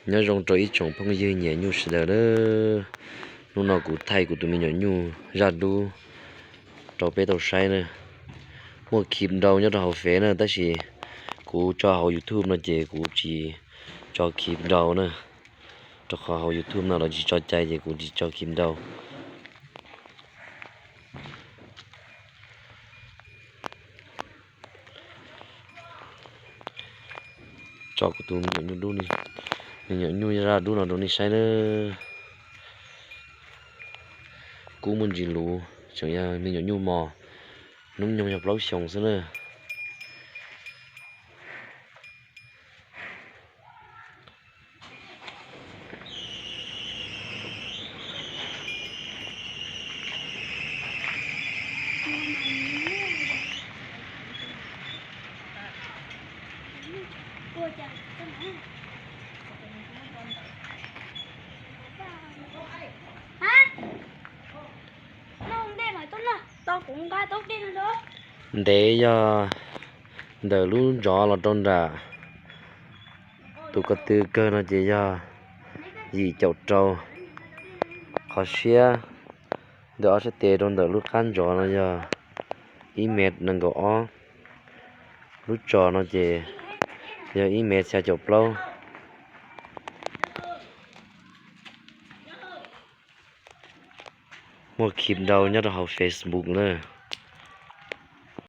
Nyob zoo rau ib tsoom phooj ywg nyiam nyuj sawv daws na. Hnub no kuv thaij kuv tus me nyuam nyuj zaj dub rau peb tau saib na. Muaj khib nrau nyob rau hauv Fev na, tab sis kuv tso hauv YouTube no ces kuv tsis tso khib nrau na, rau qhov hauv YouTube no lawv tsis tso cai ces kuv tsis tso khib nrau. Tso kuv tus me nyuam nyuj dub, me nyuam nyuj zaj dub no rau nej saib na. Kub muaj ntsis luv, tseem yog me nyuam nyuj mos, hnub nyoog yog plaub xyoos xwb na. Ntev yog ntawm lub ntsov los rau nram tus ko tw kawg no ces yog yim caum rau. Qhov siab ntawm ob sab tes rau ntawm lub qab ntsov no yog ib mev nees nkaum ob. Lub tsos no ces yog ib mev xya caum plaub. Muaj khib nrau nyob rau hauv Facebook na.